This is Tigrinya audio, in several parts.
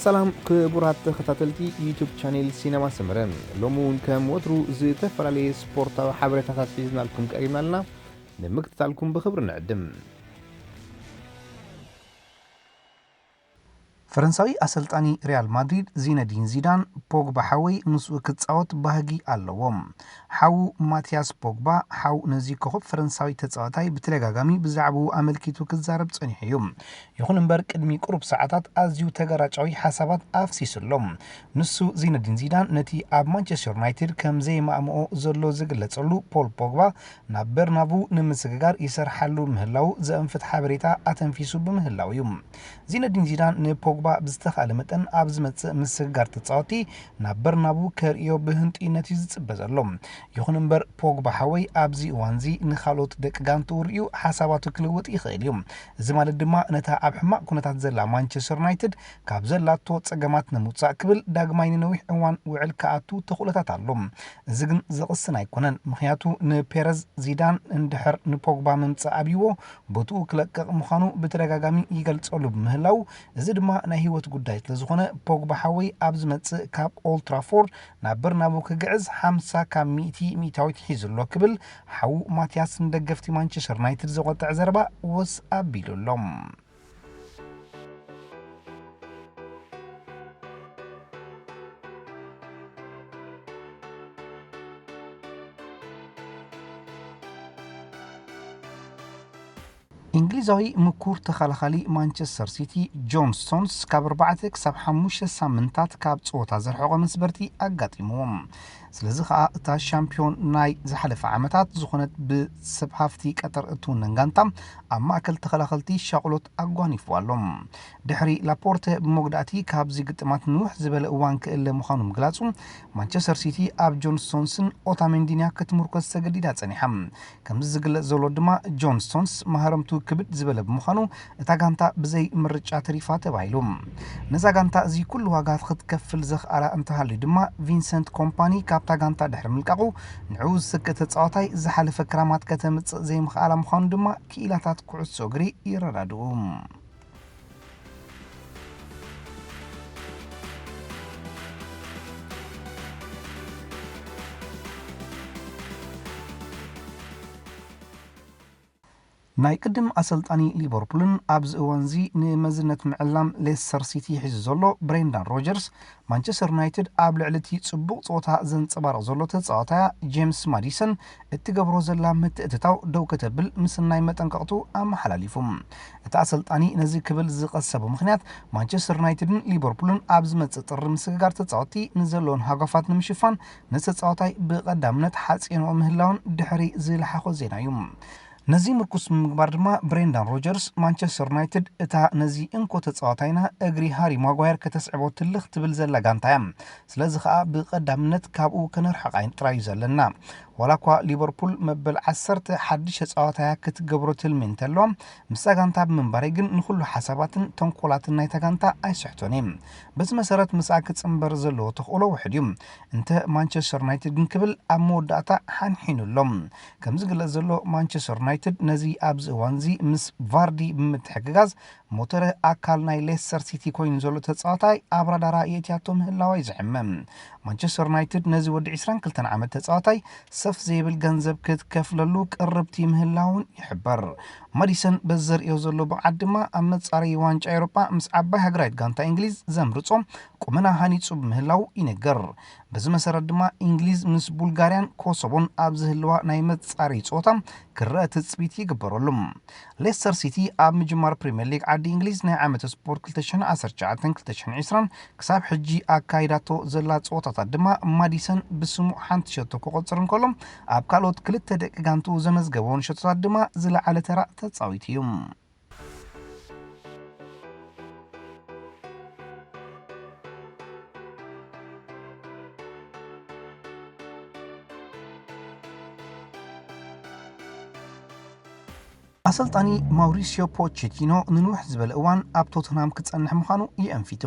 ሰላም ክቡራት ተኸታተልቲ ዩቱብ ቻኔል ሲነማ ሰመረ፣ ሎሚ እውን ከም ወትሩ ዝተፈላለየ ስፖርታዊ ሓበሬታታት ሒዝናልኩም ቀሪብና ኣለና። ንምክትታልኩም ብኽብሪ ንዕድም። ፈረንሳዊ ኣሰልጣኒ ሪያል ማድሪድ ዚነዲን ዚዳን፣ "ፖግባ ሓወይ ምስኡ ክጻወት ባህጊ ኣለዎ።" ሓዉ ማቲያስ ፖግባ፣ ሓው ነዚ ኮኸብ ፈረንሳዊ ተጻዋታይ ብተደጋጋሚ ብዛዕባኡ ኣመልኪቱ ክዛረብ ጸኒሑ እዩ። ይኹን እምበር፣ ቅድሚ ቁሩብ ሰዓታት ኣዝዩ ተገራጫዊ ሓሳባት ኣፍሲሱ ኣሎ። ንሱ፣ ዚነዲን ዚዳን ነቲ ኣብ ማንቸስተር ዩናይትድ ከም ዘይማእምኦ ዘሎ ዝግለጸሉ ፖል ፖግባ ናብ በርናቡ ንምስግጋር ይሰርሓሉ ምህላዉ ዘእንፍት ሓበሬታ ኣተንፊሱ ብምህላዉ እዩ። ዚነዲን ዚዳን ንፖግባ ብዝተኻእለ መጠን ኣብ ዝመጽእ ምስግጋር ተጻወቲ ናብ በርናቡ ከርእዮ ብህንጡይነት እዩ ዝጽበ ዘሎ። ይኹን እምበር፣ ፖግባ ሓወይ ኣብዚ እዋንዚ ንኻልኦት ደቂ ጋንትኡ ርእዩ ሓሳባቱ ክልውጥ ይኽእል እዩ። እዚ ማለት ድማ ነታ ኣብ ሕማቕ ኩነታት ዘላ ማንቸስተር ዩናይትድ ካብ ዘላቶ ጸገማት ንምውጻእ ክብል ዳግማይ ንነዊሕ እዋን ውዕል ክኣቱ ተኽእሎታት ኣሎ። እዚ ግን ዘቕስን ኣይኮነን፣ ምኽንያቱ ንፔረዝ ዚዳን እንድሕር ንፖግባ ምምጻእ ኣብይዎ ቦትኡ ክለቅቕ ምዃኑ ብተደጋጋሚ ይገልጸሉ ብምህላው፣ እዚ ድማ ናይ ህይወት ጉዳይ ስለ ዝኾነ፣ ፖግባ ሓወይ ኣብ ዝመጽእ ካብ ኦልትራፎርድ ናብ በርናቡ ክግዕዝ ሓምሳ ካብ ሚእቲ ሚእታዊት ሒዙ ኣሎ ክብል ሓዉ ማቲያስ ንደገፍቲ ማንቸስተር ዩናይትድ ዘቖጥዕ ዘረባ ወስ ኣቢሉ ኣሎ። እንግሊዛዊ ምኩር ተኸላኻሊ ማንቸስተር ሲቲ ጆን ስቶንስ ካብ ኣርባዕተ ክሳብ ሓሙሽተ ሳምንታት ካብ ጸወታ ዘርሕቖ መስበርቲ ኣጋጢምዎ። ስለዚ ኸኣ እታ ሻምፒዮን ናይ ዝሓለፈ ዓመታት ዝኾነት ብሰብ ሃፍቲ ቀጠር እትውነን ጋንታ ኣብ ማእከል ተኸላኸልቲ ሻቕሎት ኣጓኒፍዋ ኣሎ። ድሕሪ ላፖርተ ብመጉዳእቲ ካብዚ ግጥማት ንውሕ ዝበለ እዋን ክእለ ምዃኑ ምግላጹ፣ ማንቸስተር ሲቲ ኣብ ጆን ስቶንስን ኦታሜንዲንያ ክትምርኮስ ተገዲዳ ጸኒሓ። ከምዚ ዝግለጽ ዘሎ ድማ፣ ጆን ስቶንስ ማህረምቱ ክብድ ዝበለ ብምዃኑ፣ እታ ጋንታ ብዘይ ምርጫ ተሪፋ ተባሂሉ። ነዛ ጋንታ እዚ ኩሉ ዋጋ ክትከፍል ዘኽኣላ እንተሃልዩ ድማ፣ ቪንሰንት ኮምፓኒ ካብታ ጋንታ ድሕሪ ምልቃቑ፣ ንዕኡ ዝተክእ ተጻዋታይ ዝሓለፈ ክራማት ከተምጽእ ዘይምኽኣላ ምዃኑ ድማ ክኢላታት ኩዕሶ እግሪ የረዳድኡ። ናይ ቅድም ኣሰልጣኒ ሊቨርፑልን ኣብዚ እዋንዚ ንመዝነት ምዕላም ሌስተር ሲቲ ሒዙ ዘሎ ብሬንዳን ሮጀርስ፣ ማንቸስተር ዩናይትድ ኣብ ልዕሊ እቲ ጽቡቕ ጸወታ ዘንጸባርቕ ዘሎ ተጻዋታያ ጄምስ ማዲሰን እትገብሮ ዘላ ምትእትታው ደው ከተብል ምስናይ መጠንቀቕቱ ኣመሓላሊፉ። እቲ ኣሰልጣኒ ነዚ ክብል ዝቐሰቦ ምኽንያት፣ ማንቸስተር ዩናይትድን ሊቨርፑልን ኣብ ዝመጽእ ጥሪ ምስግጋር ተጻወትቲ ንዘለዎን ሃጓፋት ንምሽፋን፣ ነቲ ተጻዋታይ ብቐዳምነት ሓጽየንኦ ምህላውን ድሕሪ ዝለሓኾ ዜና እዩ። ነዚ ምርኩስ ብምግባር ድማ፣ ብሬንዳን ሮጀርስ፣ ማንቸስተር ዩናይትድ እታ ነዚ እንኮ ተጻዋታይና እግሪ ሃሪ ማጓየር ከተስዕቦ ትልኽ ትብል ዘላ ጋንታ እያ። ስለዚ ኸኣ ብቐዳምነት ካብኡ ከነርሕቓ ጥራይ እዩ ዘለና። ዋላ እኳ ሊቨርፑል መበል ዓሰርተ ሓድሽ ተጻዋታያ ክትገብሮ ትልሚ እንተሎ፣ ምስታ ጋንታ ብምንባረይ ግን ንኹሉ ሓሳባትን ተንኮላትን ናይታ ጋንታ ኣይስሕቶን እየ። በዚ መሰረት ምስኣ ክጽንበር ዘለዎ ተኽእሎ ውሑድ እዩ። እንተ ማንቸስተር ዩናይትድ ግን ክብል ኣብ መወዳእታ ሓንሒኑ ኣሎ። ከም ዝግለጽ ዘሎ፣ ማንቸስተር ዩናይትድ ነዚ ኣብዚ እዋንዚ ምስ ቫርዲ ብምትሕግጋዝ ሞተረ ኣካል ናይ ሌስተር ሲቲ ኮይኑ ዘሎ ተጻዋታይ ኣብ ራዳራ የእትያቶ ምህላዋ እዩ ዝሕመ። ማንቸስተር ዩናይትድ ነዚ ወዲ ዕስራን ክልተን ዓመት ተጻዋታይ ሰፍ ዘይብል ገንዘብ ክትከፍለሉ ቅርብቲ ምህላውን ይሕበር። ማዲሰን በዚ ዘርእዮ ዘሎ ብቕዓት ድማ ኣብ መጻረዪ ዋንጫ ኤውሮጳ ምስ ዓባይ ሃገራዊት ጋንታ እንግሊዝ ዘምርጾ ቁመና ሃኒጹ ብምህላው ይንገር። በዚ መሰረት ድማ እንግሊዝ ምስ ቡልጋርያን ኮሶቮን ኣብ ዝህልዋ ናይ መጻረዪ ጸወታ ክረአ ትጽቢት ይግበረሉ። ሌስተር ሲቲ ኣብ ምጅማር ፕሪምየር ሊግ ዓዲ እንግሊዝ ናይ ዓመት ስፖርት ክልተ ሽሕን ዓሰርተ ትሽዓተን ክልተ ሽሕን ዕስራን ክሳብ ሕጂ ኣካይዳቶ ዘላ ጸወታታት ድማ ማዲሰን ብስሙ ሓንቲ ሸቶ ክቆጽር እንከሎ፣ ኣብ ካልኦት ክልተ ደቂ ጋንትኡ ዘመዝገበውን ሸቶታት ድማ ዝለዓለ ተራ ተጻዊቱ እዩ። ኣሰልጣኒ ማውሪሲዮ ፖቼቲኖ ንንውሕ ዝበለ እዋን ኣብ ቶተንሃም ክጸንሕ ምዃኑ የእንፊቱ።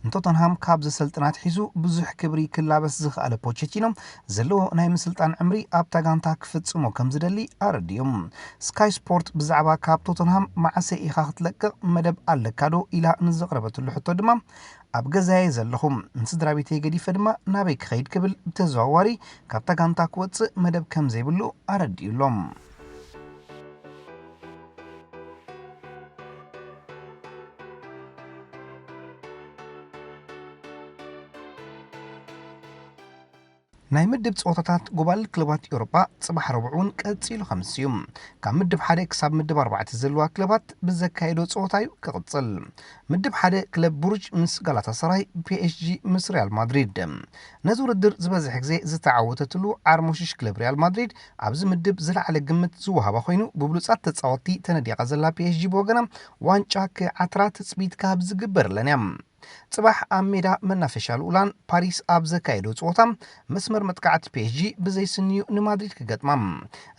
ንቶተንሃም ካብ ዘሰልጥን ኣትሒዙ ብዙሕ ክብሪ ክላበስ ዝኸኣለ ፖቼቲኖ፣ ዘለዎ ናይ ምስልጣን ዕምሪ ኣብታ ጋንታ ክፍጽሞ ከም ዝደሊ ኣረዲኡ። ስካይ ስፖርት ብዛዕባ ካብ ቶተንሃም መዓሰ ኢኻ ክትለቅቕ መደብ ኣለካዶ ኢላ ንዘቕረበትሉ ሕቶ ድማ፣ ኣብ ገዛየ ዘለኹ፣ ንስድራ ቤተይ ገዲፈ ድማ ናበይ ክኸይድ ክብል ብተዘዋዋሪ ካብታ ጋንታ ክወጽእ መደብ ከም ዘይብሉ ኣረዲኡ ኣሎ። ናይ ምድብ ጸወታታት ጎባልል ክለባት ኤውሮጳ ጽባሕ ረቡዕ እውን ቀጺሉ ከምስ እዩ። ካብ ምድብ ሓደ ክሳብ ምድብ ኣርባዕተ ዘለዋ ክለባት ብዘካየዶ ጸወታ እዩ ክቕጽል። ምድብ ሓደ ክለብ ብሩጅ ምስ ጋላታሰራይ፣ ፒ ኤስ ጂ ምስ ሪያል ማድሪድ። ነዚ ውድድር ዝበዝሕ ግዜ ዝተዓወተትሉ ዓርሞሽሽ ክለብ ሪያል ማድሪድ ኣብዚ ምድብ ዝለዓለ ግምት ዝወሃባ ኮይኑ፣ ብብሉጻት ተጻወትቲ ተነዲቓ ዘላ ፒ ኤስ ጂ ብወገና ዋንጫ ክዓትራ ትጽቢት ካብ ዝግበረለን እያ። ጽባሕ ኣብ ሜዳ መናፈሻ ልኡላን ፓሪስ ኣብ ዘካየዶ ጸወታ፣ መስመር መጥቃዕቲ ፒ ኤስ ጂ ብዘይስንዩ ንማድሪድ ክገጥማ።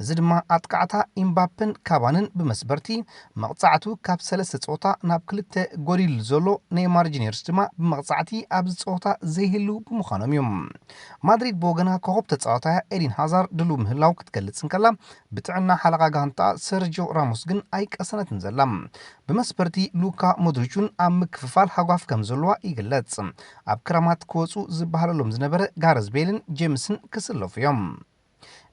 እዚ ድማ ኣጥቃዕታ ኢምባፕን ካቫንን ብመስበርቲ መቕጻዕቱ ካብ ሰለስተ ጸወታ ናብ ክልተ ጎዲሉ ዘሎ ኔይማር ጁኒየርስ ድማ ብመቕጻዕቲ ኣብዚ ጸወታ ዘይህልው ብምዃኖም እዩ። ማድሪድ ብወገና ኮኸብ ተጻዋታያ ኤዲን ሃዛር ድሉው ምህላው ክትገልጽ እንከላ፣ ብጥዕና ሓለቓ ጋንታ ሰርጂዮ ራሞስ ግን ኣይቀሰነትን ዘላ። ብመስበርቲ ሉካ ሞድሪች እውን ኣብ ምክፍፋል ሃጓፍ ከም ዘለዋ ይግለጽ። ኣብ ክረማት ክወጹ ዝበሃለሎም ዝነበረ ጋረዝ ቤልን ጄምስን ክስለፉ እዮም።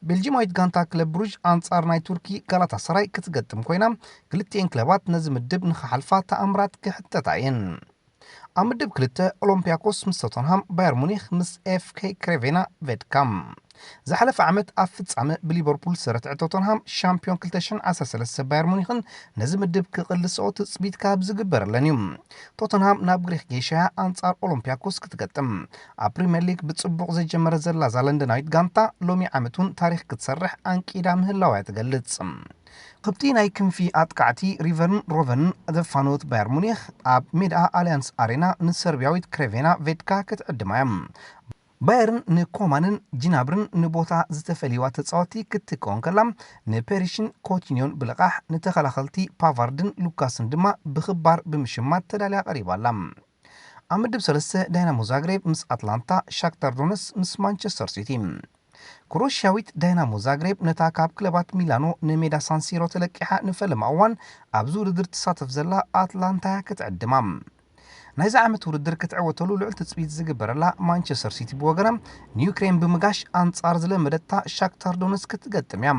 ቤልጂማዊት ጋንታ ክለብ ብሩዥ ኣንጻር ናይ ቱርኪ ጋላታሰራይ ክትገጥም ኮይና፣ ክልቲኤን ክለባት ነዚ ምድብ ንኽሓልፋ ተኣምራት ክሕተታ እየን። ኣብ ምድብ ክልተ ኦሎምፒያኮስ ምስ ቶተንሃም፣ ባየር ሙኒክ ምስ ኤፍ ኬ ክሬቬና ቬድካም። ዝሓለፈ ዓመት ኣብ ፍጻመ ብሊቨርፑል ዝተረትዐ ቶተንሃም፣ ሻምፒዮን ክልተ ሽሕን ዓሰርተ ሰለስተ ባየር ሙኒክን ነዚ ምድብ ክቕልስኦ ትጽቢት ካብ ዝግበረለን እዩ። ቶተንሃም ናብ ግሪክ ጌሻያ ኣንጻር ኦሎምፒያኮስ ክትገጥም። ኣብ ፕሪምየር ሊግ ብጽቡቕ ዘጀመረ ዘላ እዛ ለንደናዊት ጋንታ፣ ሎሚ ዓመት እውን ታሪኽ ክትሰርሕ ኣንቂዳ ምህላዋ እያ ትገልጽ። ክብቲ ናይ ክንፊ ኣጥቃዕቲ ሪቨርን ሮቨንን ዘፋነወት ባየር ሙኒክ፣ ኣብ ሜዳ ኣልያንስ ኣሬና ንሰርቢያዊት ክሬቬና ቬድካ ክትዕድማ እያ። ባየርን ንኮማንን ጂናብርን ንቦታ ዝተፈልይዋ ተጻወትቲ ክትትክኦ እንከላ፣ ንፔሪሽን ኮቲኒዮን ብልቓሕ፣ ንተኸላኸልቲ ፓቫርድን ሉካስን ድማ ብኽባር ብምሽማት ተዳልያ ቀሪባ ኣላ። ኣብ ምድብ ሰለስተ ዳይናሞ ዛግሬብ ምስ ኣትላንታ፣ ሻክታር ዶነስ ምስ ማንቸስተር ሲቲ። ክሮሽያዊት ዳይናሞ ዛግሬብ ነታ ካብ ክለባት ሚላኖ ንሜዳ ሳንሲሮ ተለቂሓ ንፈለማ እዋን ኣብዚ ውድድር ትሳተፍ ዘላ ኣትላንታ እያ ክትዕድማ። ናይዚ ዓመት ውድድር ክትዕወተሉ ልዑል ትጽቢት ዝግበረላ ማንቸስተር ሲቲ ብወገና፣ ንዩክሬን ብምጋሽ ኣንጻር ዝለመደታ ሻክታር ዶነስ ክትገጥም እያ።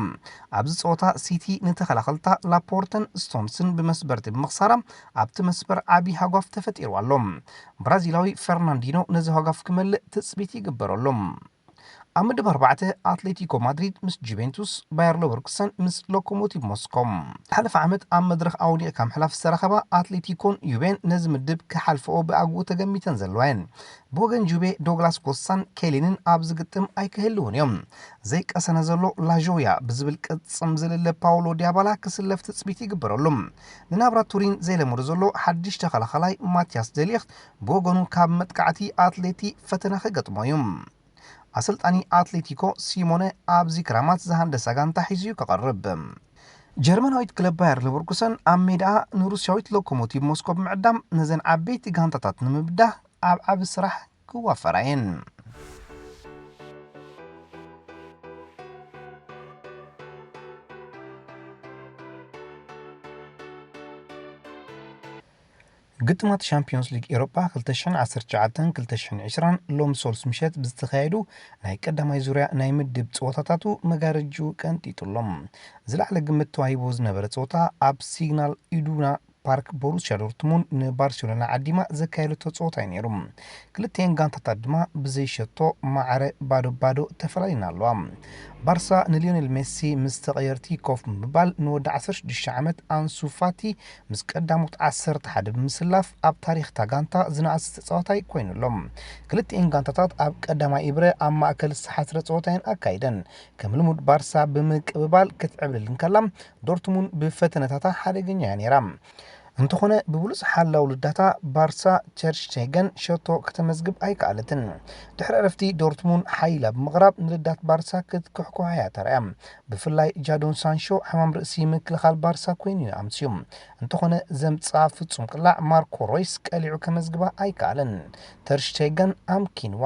ኣብዚ ጸወታ ሲቲ ንተኸላኸልታ ላፖርተን ስቶንስን ብመስበርቲ ብምኽሳራ፣ ኣብቲ መስበር ዓቢ ሃጓፍ ተፈጢሩ ኣሎ። ብራዚላዊ ፈርናንዲኖ ነዚ ሃጓፍ ክመልእ ትጽቢት ይግበረሉ። ኣብ ምድብ ኣርባዕተ ኣትሌቲኮ ማድሪድ ምስ ጁቬንቱስ፣ ባየር ሌቨርኩሰን ምስ ሎኮሞቲቭ ሞስኮ። ዝሓለፈ ዓመት ኣብ መድረኽ ኣውዲቕካ ምሕላፍ ዝተረኸባ ኣትሌቲኮን ዩቬን ነዚ ምድብ ክሓልፈኦ ብኣግኡ ተገሚተን ዘለዋ እየን። ብወገን ጁቬ ዶግላስ ኮስታን ኬሊንን ኣብዚ ግጥም ኣይክህልውን እዮም። ዘይቀሰነ ዘሎ ላዦያ ብዝብል ቅጽም ዝልለ ፓውሎ ዲያባላ ክስለፍ ትጽቢት ይግበረሉ። ንናብራ ቱሪን ዘይለመዶ ዘሎ ሓድሽ ተኸላኸላይ ማቲያስ ደሊኽት ብወገኑ ካብ መጥቃዕቲ ኣትሌቲ ፈተና ክገጥሞ እዩ። ኣሰልጣኒ ኣትሌቲኮ ሲሞነ ኣብዚ ክራማት ዝሃንደሳ ጋንታ ሒዙ እዩ ክቐርብ። ጀርመናዊት ክለብ ባየር ሌቨርኩሰን ኣብ ሜዳኣ ንሩስያዊት ሎኮሞቲቭ ሞስኮ ብምዕዳም ነዘን ዓበይቲ ጋንታታት ንምብዳህ ኣብ ዓቢ ስራሕ ክዋፈራ እየን። ግጥማት ሻምፒዮንስ ሊግ ኤሮጳ ክልተ ሽሕን ዓሰርተ ትሽዓተን ክልተ ሽሕን ዕስራን ሎሚ ሶሉስ ምሸት ብዝተኻየዱ ናይ ቀዳማይ ዙርያ ናይ ምድብ ጸወታታቱ መጋረጅኡ ቀንጢጡ ኣሎ። ዝለዓለ ግምት ተዋሂቡ ዝነበረ ጸወታ ኣብ ሲግናል ኢዱና ፓርክ ቦሩስያ ዶርትሙንድ ንባርሴሎና ዓዲማ ዘካየደቶ ጸወታ እዩ ነይሩ። ክልቲኤን ጋንታታት ድማ ብዘይ ሸቶ ማዕረ ባዶ ባዶ ተፈላሊና ኣለዋ። ባርሳ ንሊዮኔል ሜሲ ምስ ተቐየርቲ ኮፍ ብምባል ንወዲ ዓሰርተ ሽዱሽተ ዓመት ኣንሱ ፋቲ ምስ ቀዳሞት ዓሰርተ ሓደ ብምስላፍ ኣብ ታሪኽ እታ ጋንታ ዝነኣሰ ተጻዋታይ ኮይኑ ኣሎ። ክልቲኤን ጋንታታት ኣብ ቀዳማይ ኢብረ ኣብ ማእከል ዝተሓስረ ጸወታ እየን ኣካይደን። ከም ልሙድ ባርሳ ብምቅብባል ክትዕብልል እንከላ፣ ዶርትሙንድ ብፈተነታታ ሓደገኛ እያ ነይራ። እንተኾነ ብብሉጽ ሓላው ልዳታ ባርሳ ተር ሽቴገን ሸቶ ከተመዝግብ ኣይከኣለትን። ድሕሪ ዕረፍቲ ዶርትሙንድ ሓይላ ብምቕራብ ንልዳት ባርሳ ክትኩሕኩሓያ ተራእያ። ብፍላይ ጃዶን ሳንሾ ሕማም ርእሲ ምክልኻል ባርሳ ኮይኑ እዩ ኣምስዩ። እንተኾነ ዘምጽኣ ፍጹም ቅላዕ ማርኮ ሮይስ ቀሊዑ ከመዝግባ ኣይከኣለን። ተር ሽቴገን ኣምኪንዋ።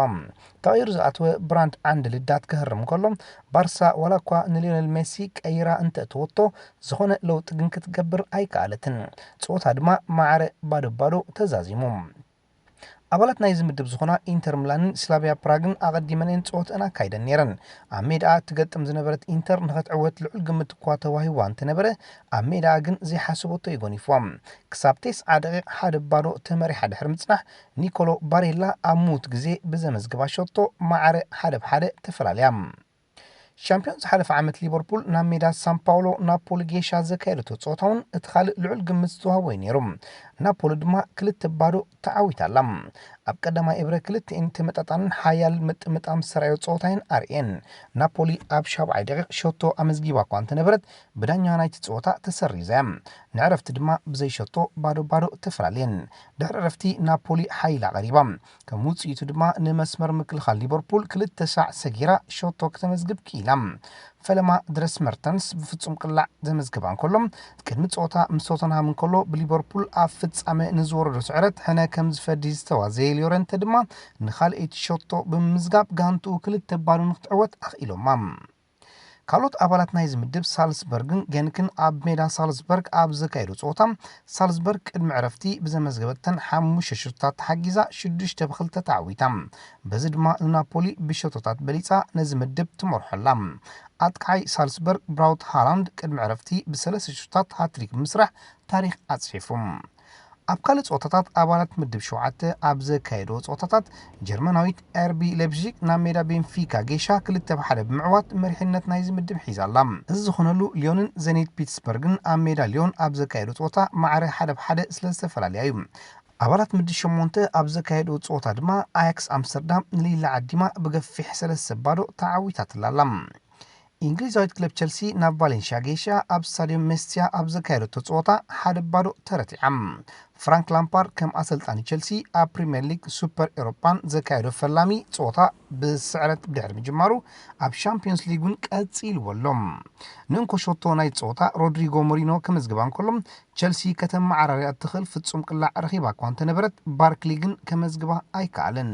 ተቐይሩ ዝኣተወ ብራንድ ዓንዲ ልዳት ክህርም ከሎ ባርሳ ዋላ እኳ ንሊዮነል ሜሲ ቀይራ እንተእተወቶ ዝኾነ ለውጢ ግን ክትገብር ኣይከኣለትን። ጸወታ ድማ ማዕረ ባዶ ባዶ ተዛዚሙ። ኣባላት ናይዚ ምድብ ዝኾና ኢንተር ሚላንን ስላቪያ ፕራግን ኣቐዲመን እየን ጸወተአን ኣካይደን ነይረን። ኣብ ሜዳኣ እትገጥም ዝነበረት ኢንተር ንኸትዕወት ልዑል ግምት እኳ ተዋሂዋ እንተነበረ፣ ኣብ ሜዳኣ ግን ዘይሓሰበቶ እዩ ጎኒፍዋ። ክሳብ ተስዓ ደቂቕ ሓደ ባዶ ተመሪሓ ድሕሪ ምጽናሕ፣ ኒኮሎ ባሬላ ኣብ ምዉት ግዜ ብዘመዝግባ ሸቶ ማዕረ ሓደ ብ ሓደ ተፈላልያ። ሻምፒዮን ዝሓለፈ ዓመት ሊቨርፑል ናብ ሜዳ ሳን ፓውሎ ናፖሊ ጌሻ ዘካየደቶ ጸወታ እውን እቲ ካልእ ልዑል ግምት ዝተዋህቦ እዩ ነይሩ። ናፖሊ ድማ ክልተ ባዶ ተዓዊታ ኣላ። ኣብ ቀዳማይ እብረ ክልቲኤን ተመጣጣንን ሓያል ምጥምጣም ዝሰራዮ ጸወታ እየን ኣርእየን። ናፖሊ ኣብ ሻብዓይ ደቂቕ ሸቶ ኣመዝጊባ እኳ እንተነበረት፣ ብዳኛ ናይቲ ጸወታ ተሰሪዛ እያ። ንዕረፍቲ ድማ ብዘይ ሸቶ ባዶ ባዶ ተፈላልየን። ድሕሪ ዕረፍቲ ናፖሊ ሓይላ ቀሪባ። ከም ውጽኢቱ ድማ ንመስመር ምክልኻል ሊቨርፑል ክልተ ሳዕ ሰጊራ ሸቶ ከተመዝግብ ክኢላ። ፈለማ ድረስ መርተንስ ብፍጹም ቅላዕ ዘመዝግባ እንከሎ፣ ቅድሚ ጸወታ ምስ ቶተንሃም እንከሎ ብሊቨርፑል ኣብ ፍጻመ ንዝወረዶ ስዕረት ሕነ ከም ዝፈዲ ዝተዋዘየ ሊዮረንተ ድማ ንኻልኣይቲ ሸቶ ብምምዝጋብ ጋንትኡ ክልተ ባዶ ንክትዕወት ኣኽኢሎማ። ካልኦት ኣባላት ናይዚ ምድብ ሳልስበርግን ጌንክን ኣብ ሜዳ ሳልስበርግ ኣብ ዘካየዱ ጸወታ፣ ሳልስበርግ ቅድሚ ዕረፍቲ ብዘመዝገበተን ሓሙሽተ ሸቶታት ተሓጊዛ ሽዱሽተ ብ ክልተ ተዓዊታ። በዚ ድማ ንናፖሊ ብሸቶታት በሊጻ ነዚ ምድብ ትመርሖ ኣላ። ኣጥቃዓይ ሳልስበርግ ብራውት ሃላንድ ቅድሚ ዕረፍቲ ብሰለስተ ሸቶታት ሃትሪክ ብምስራሕ ታሪኽ ኣጽሒፉ። ኣብ ካልእ ጸወታታት ኣባላት ምድብ ሸውዓተ ኣብ ዘካየድዎ ጸወታታት ጀርመናዊት ኤርቢ ሌፕዚግ ናብ ሜዳ ቤንፊካ ጌሻ ክልተ ብ ሓደ ብምዕዋት መሪሕነት ናይዚ ምድብ ሒዛ ኣላ። እዚ ዝኾነሉ ሊዮንን ዘኒት ፒትስበርግን ኣብ ሜዳ ሊዮን ኣብ ዘካየድዎ ጸወታ ማዕረ ሓደ ብ ሓደ ስለ ዝተፈላለያ እዩ። ኣባላት ምድብ ሸሞንተ ኣብ ዘካየድዎ ጸወታ ድማ ኣያክስ ኣምስተርዳም ንሊላ ዓዲማ ብገፊሕ ሰለስተ ባዶ ተዓዊታትላ ኣላ። እንግሊዛዊት ክለብ ቸልሲ ናብ ቫሌንሽያ ጌሻ ኣብ ስታድዮም ሜስቲያ ኣብ ዘካየደቶ ጸወታ ሓደ ባዶ ተረቲዓ። ፍራንክ ላምፓርድ ከም ኣሰልጣኒ ቸልሲ ኣብ ፕሪምየር ሊግ ሱፐር ኤሮፓን ዘካየዶ ፈላሚ ጸወታ ብስዕረት ብድሕሪ ምጅማሩ ኣብ ሻምፒዮንስ ሊግ እውን ቀጺልዎ ኣሎ። ንእንኮ ሸቶ ናይ ጸወታ ሮድሪጎ ሞሪኖ ከመዝግባ እንከሎ ቸልሲ ከተመዓራርያ እትኽእል ፍጹም ቅላዕ ረኺባ እኳ እንተነበረት ባርክሊ ግን ከመዝግባ ኣይከኣለን።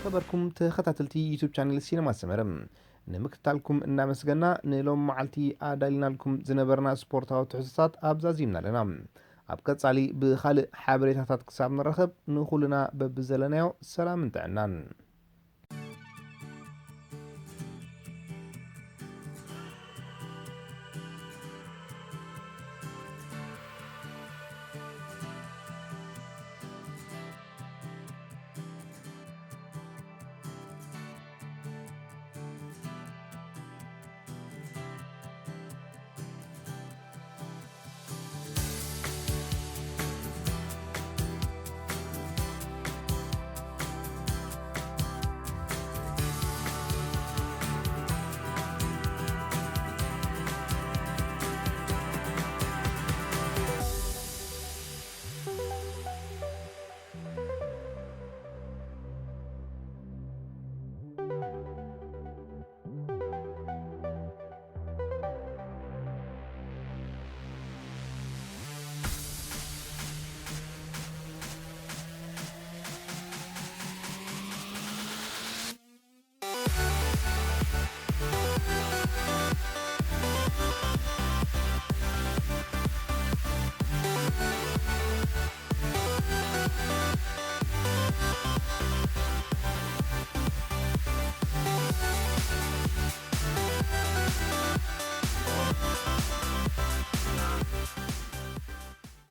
ከበርኩም ተኸታተልቲ ዩቱብ ቻነል ሲነማ ሰመረ ንምክትታልኩም እናመስገና ንሎም መዓልቲ ኣዳሊናልኩም ዝነበርና ስፖርታዊ ትሕዝቶታት ኣብዛዚምና ኣለና። ኣብ ቀጻሊ ብኻልእ ሓበሬታታት ክሳብ ንረኸብ ንኹልና በብዘለናዮ ሰላምን ጥዕናን።